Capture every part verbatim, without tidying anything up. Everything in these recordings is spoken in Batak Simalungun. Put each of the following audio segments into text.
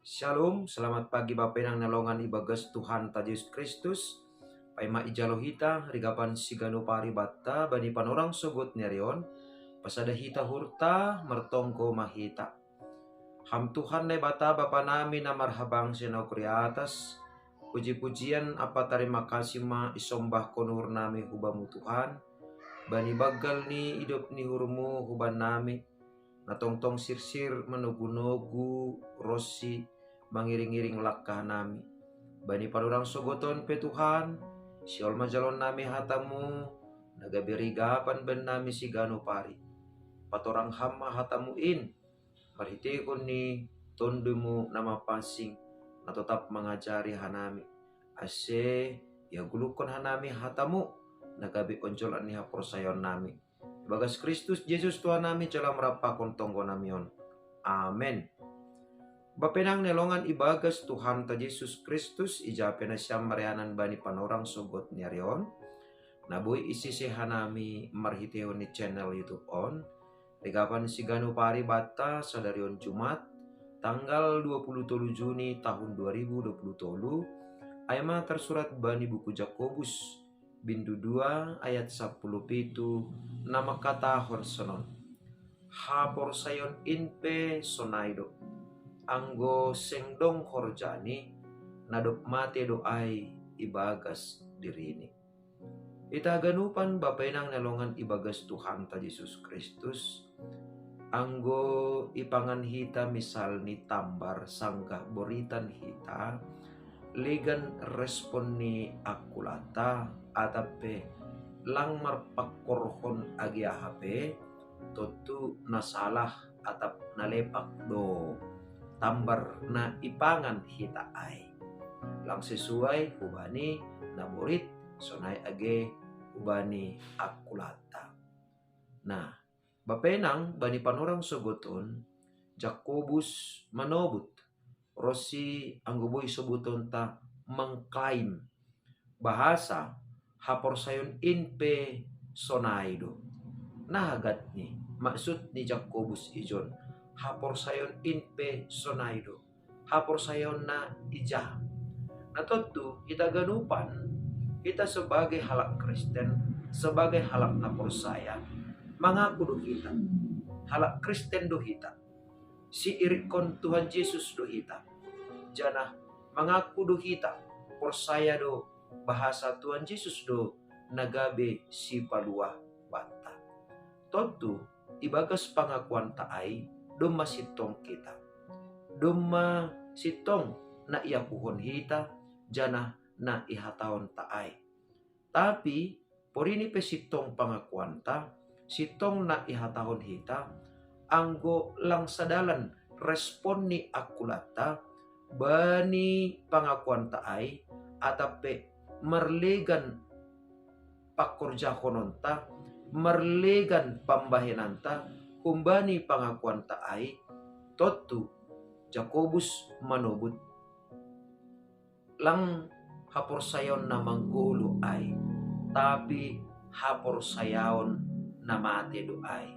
Shalom, selamat pagi Bapenang na longan ibagas Tuhanta Jesus Kristus. Paima ijalo hita rigapan siganu paribatta bani panorang sogot ni arion, pasada hita hurta martongko mahita. Ham Tuhan Naibata Bapa nami na marhabang sinau kuri atas, puji-pujian apa tarima kasih ma isombahkon uhur nami hubamu Tuhan, bani banggal ni idop ni uhurmu huban nami, na tongtong sirsir manogu-nogu ronsi mangiring-iring langkah nami. Bani panorang sogoton pe Tuhan, sihol majalon nami hatamu, na gabe rigapan ben nami siganu pari. Patorang ham ma hatamu in, marhitehon ni tondumu na mapansing, na totap mangajari hanami. Ase, iagulukkon hanami hatamu, na gabe onjolan ni haporsayaon nami. Ibagas Kristus Jesus Tuhan nami jala marampakon tonggo nami on. Amen. Bapenang na longan ibagas Tuhanta Jesus Kristus, ija pe nasiam marianan bani panorang sogot ni arion, na boi isise hanami marhitehon ni channel YouTube on, rigapan siganu paribatta sadari on Jumat, tanggal dua puluh tolu Juni tahun dua ribu dua puluh tolu, ai ma tarsurat bani buku Jakobus, bindu dua ayat sapuluh pitu, na mangkatahon sonon: Haporsayaon in pe sonai do, anggo seng dong horjani, na dob mate do ai ibagas dirini. Ita ganupan Bapenang na longan ibagas Tuhanta Jesus Kristus, anggo ipangan hita misal ni tambar sanggah boritan hita, legan respon ni angkulanta, atap pe lang marpangkorhon age aha pe, tontu na salah atap na lepak do tambar na ipangan hita ai. Lang sesuai hubani na borit, sonai age hubani angkulanta. Nah, Bapenang bani panorang sogot on, Jakobus manobut, ronsi anggo boi sobutonta mengklaim, bahasa haporsayaon in pe sonai do. Nah, agatni, maksud ni Jakobus ijon, haporsayaon in pe sonai do. Haporsayaonna ija? Na tontu, hita ganupan, hita sebagai halak Kristen, sebagai halak na porsaya, mangaku do hita, halak Kristen do hita, siirikkon Tuhan Jesus do hita, janah mangaku do hita, porsaya do bahasa Tuhan Jesus do na gabe sipaluah banta. Tontu, ibagas pangakuanta ai, domma sintong hita. Domma sintong na iakuhon hita, janah na ihatahonta ai. Tapi, porini pe sintong pangakuanta, sintong na ihatahon hita, anggo lang sadalan respon ni angkulanta bani pangakuanta ai, atap pe marlegan pangkorjahononta, marlegan pambahenanta humbani pangakuanta ai, tontu Jakobus manobut, lang haporsayaon na manggoluh ai, tapi haporsayaon na mate do ai.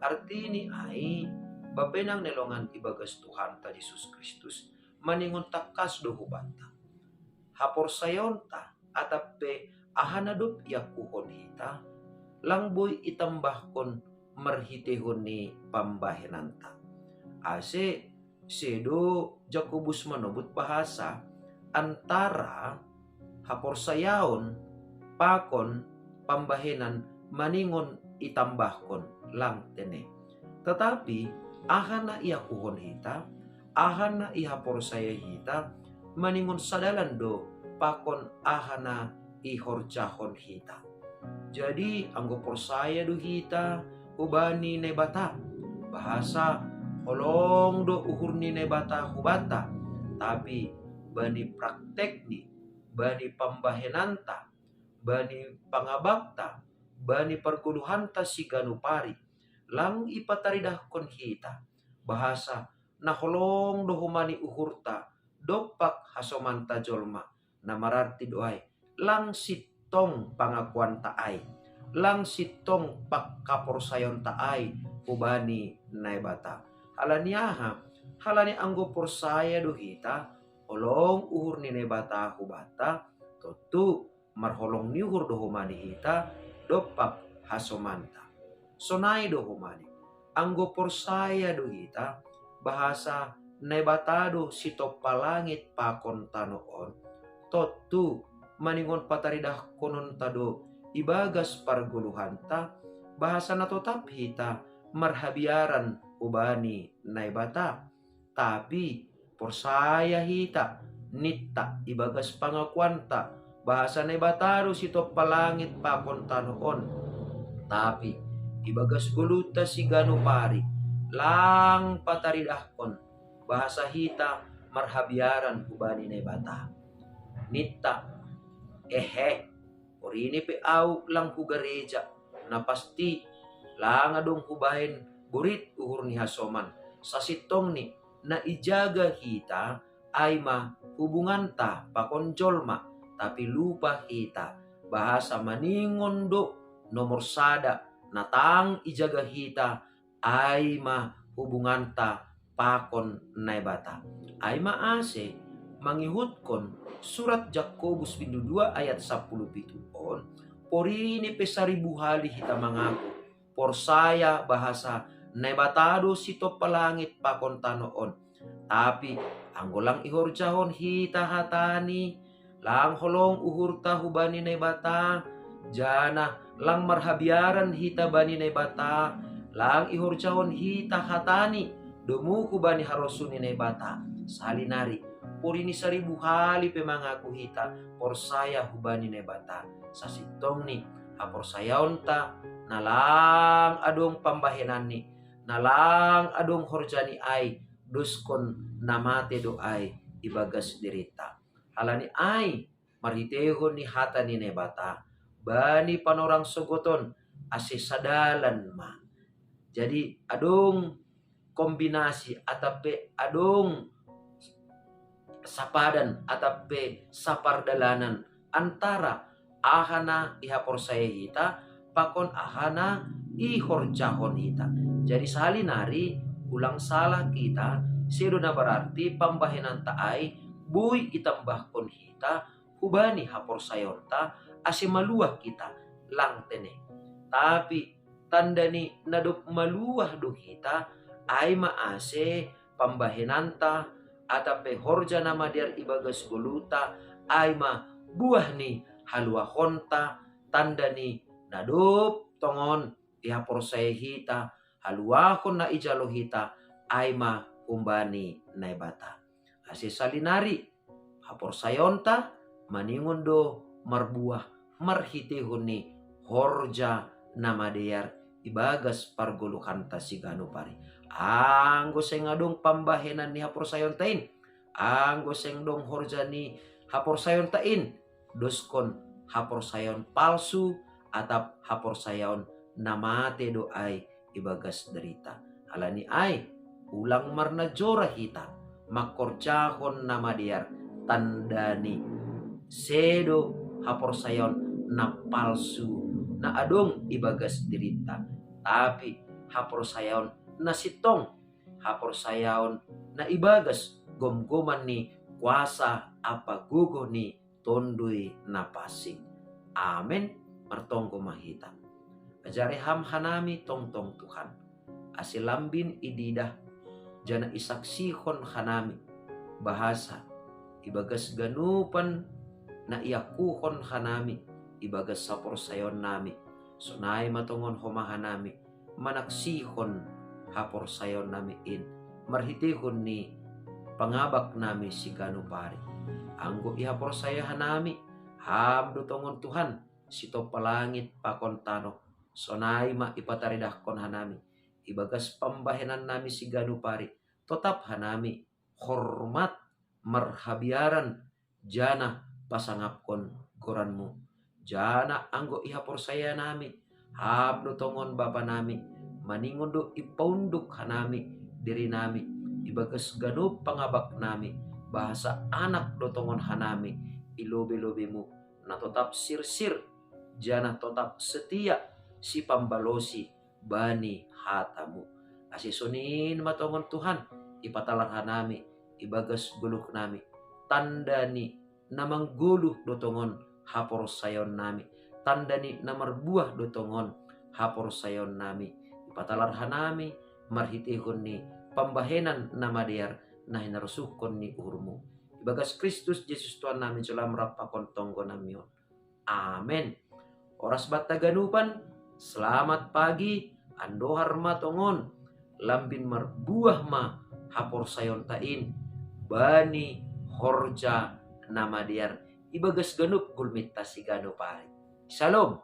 Artini ai, Bapenang na longan ibagas Tuhanta Jesus Kristus, maningon tangkas do hubanta, haporsayaonta atap pe aha na dob iakuhon hita, lang boi itambahkon marhitehon ni pambahenanta. Ase, sedo Jakobus manobut bahasa antara haporsayaon pakon pambahenan maningon itambahkon, lang tene. Tetapi, aha na iakuhon hita, aha na ihaporsayai hita, maningon sadalan do pakon aha na ihorjahon hita. Jadi, anggo porsaya do hita hubani Naibata, bahasa holong do uhur ni Naibata hubanta, tapi bani praktekni, bani pambahenanta, bani pangabakta, bani pargoluhanta siganup ari, lang ipataridahkon hita, bahasa na holong do homa ni uhurta dompak hasomanta jolma, na mararti do ai, lang sintong pangakuanta ai, lang sintong panghaporsayaonta ai hubani Naibata. Halani aha? Halani anggo porsaya do hita, holong uhur ni Naibata hubanta, tontu marholong ni uhur do homa ni hita dompak hasomanta. Sonai do homa ni, anggo porsaya do hita bahasa Naibata do sitompa langit pakon tano on, tontu maningon pataridahkononta do ibagas pargoluhanta, bahasa na totap hita marhabiaran hubani Naibata. Tapi porsaya hita, ninta ibagas pangakuanta, bahasa Naibata do sitompa langit pakon tano on. Tapi ibagas goluhta siganup ari, lang pataridahkon bahasa hita marhabiaran hubani Naibata. Ninta, ehe, porini pe au lang hu gareja, na pasti lang adong hubahen borit uhur ni hasoman, sasintongni na ijaga hita ai ma hubunganta pakon jolma, tapi lupa hita bahasa maningon do nomor sada na tang ijaga hita ai ma hubunganta pakon Naibata. Ai ma ase mangihutkon surat Jakobus bindu dua ayat sapuluh pitu on, porini pe saribu hali hita mangaku porsaya bahasa Naibata do sitompa langit pakon tano on. Tapi anggo lang ihorjahon hita hatani, lang holong uhurta hubani Naibata, janah lang marhabiaran hita bani Naibata, lang ihorjahon hita hatani domu hubani harosuh ni Naibata. Sahali nari, porini saribu hali pe mangaku hita porsaya hubani Naibata, sasintongni haporsayaonta na lang adong pambahenanni, na lang adong horjani ai, doskon na mate do ai ibagas dirinta. Halani ai, marhiteihon ni hata ni Naibata, bani panorang sogot on, ase sadalan ma. Jadi adong kombinasi atap pe adong sapadan atap pe sapardalanan antara aha na ihaporsaya hita pakon aha na ihorjahon hita. Jadi sahali nari, ulang salah hita, sedo na berarti pambahenanta ai boi itambahkon hita hubani haporsayaonta ase maluah hita, lang tene. Tapi tanda ni na dob maluah do hita, ai ma ase pambahenanta atap pe horja na madear ibagas goluhta, ai ma buah ni haluahonta, tanda ni na dob tongon ihaporsaya hita, haluahon na ijalo hita, ai ma humbani Naibata. Ase sahali nari, haporsayaonta maningon do marbuah marhiteihon ni horja na madear ibagas pargoluhanta siganup ari. Anggo seng adong pambahenan ni haporsayaonta in, anggo seng dong horja ni haporsayaonta in, doskon haporsayaon palsu atap haporsayaon na mate do ai ibagas dirinta. Halani ai, ulang marnajora hita mangkorjahon na madear, tanda ni sedo haporsayaon na palsu na adong ibagas dirinta, tapi haporsayaon na sintong, haporsayaon na ibagas gomgoman ni kuasa ampa gogoh ni Tonduy Na Pansing. Amen. Martonggo ma hita. Ajari Ham hanami tongtong, Tuhan, ase lambin ididah, janah isaksihon hanami bahasa ibagas ganupan na iakuhon hanami ibagas haporsayaonnami, sonai ma tongon homa hanami manaksihon haporsayaonnami in marhiteihon ni pangabaknami siganup ari. Anggo ihaporsaya hanami, Ham do tongon Tuhan, sitompa langit pakon tano, sonai ma ipataridahkon hanami ibagas pambahenannami siganup ari, totap hanami hormat marhabiaran janah pasangapkon goranmu. Janah anggo ihaporsayaanami, Ham do tongon Bapanami, maningon do ipaunduk hanami dirinami ibagas ganup pangabaknami, bahasa anak do tongon hanami i lobei-lobeimu, na totap sirsir, janah totap setia sipambalosi bani hatamu. Ase songon i ma tongon Tuhan, ipatalar hanami ibagas goluhnami, tanda ni na manggoluh do tongon haporsayaonnami, tanda ni na marbuah do tongon haporsayaonnami, ipatalar hanami marhiteihon ni pambahenan na madear na hinarosuhkon ni uhurmu. Ibagas Kristus Jesus Tuhannami, jolo lam rap pakon tonggonami on. Amen. Horas banta ganupan, selamat pagi, andohar ma tongon, lambin marbuah ma haporsayaonta in bani horja na madear ibagas ganup gulminta siganup ari. Shalom.